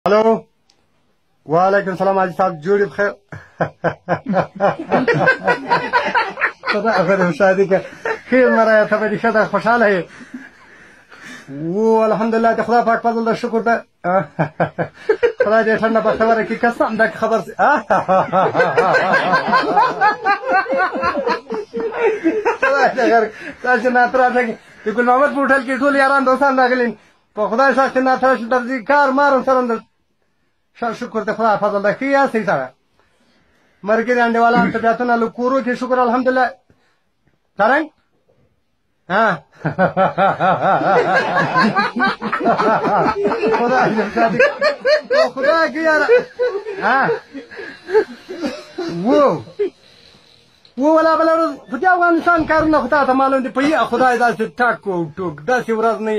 الو، وعلیکم سلام حاجي صاحب، جوړ یې بخیر؟ خدای خو دې شادي که ښه مرایا، ته به دې ښه ده، خوشحاله یې؟ و الحمدلله، د خدای پاک فضل ده، شکر ده. خدای دې ټنډه بختوره کړي. قسم ده که خبر سي، خدای دې غرق تاسو ناتراشه کړي. د ګل محمد په هوټل کې ټول یاران دوستان راغلي، په خدای سخت ناتراشه درځي، کار مارم سره ښه، شکر د خدای فضل ده. ښه یاستئ سره ملګري انډیوالان طبیعتونه له کورو کې؟ شکر الحمدلله. څرنګ ها، خدای دې ساتي، خدای کې یاره. ها وو وو ولا بله ورځ خو د افغانستان کارونه خو تاته معلوم دي، په یه خدای داسې ټک او ټوک داسې ورځ نه.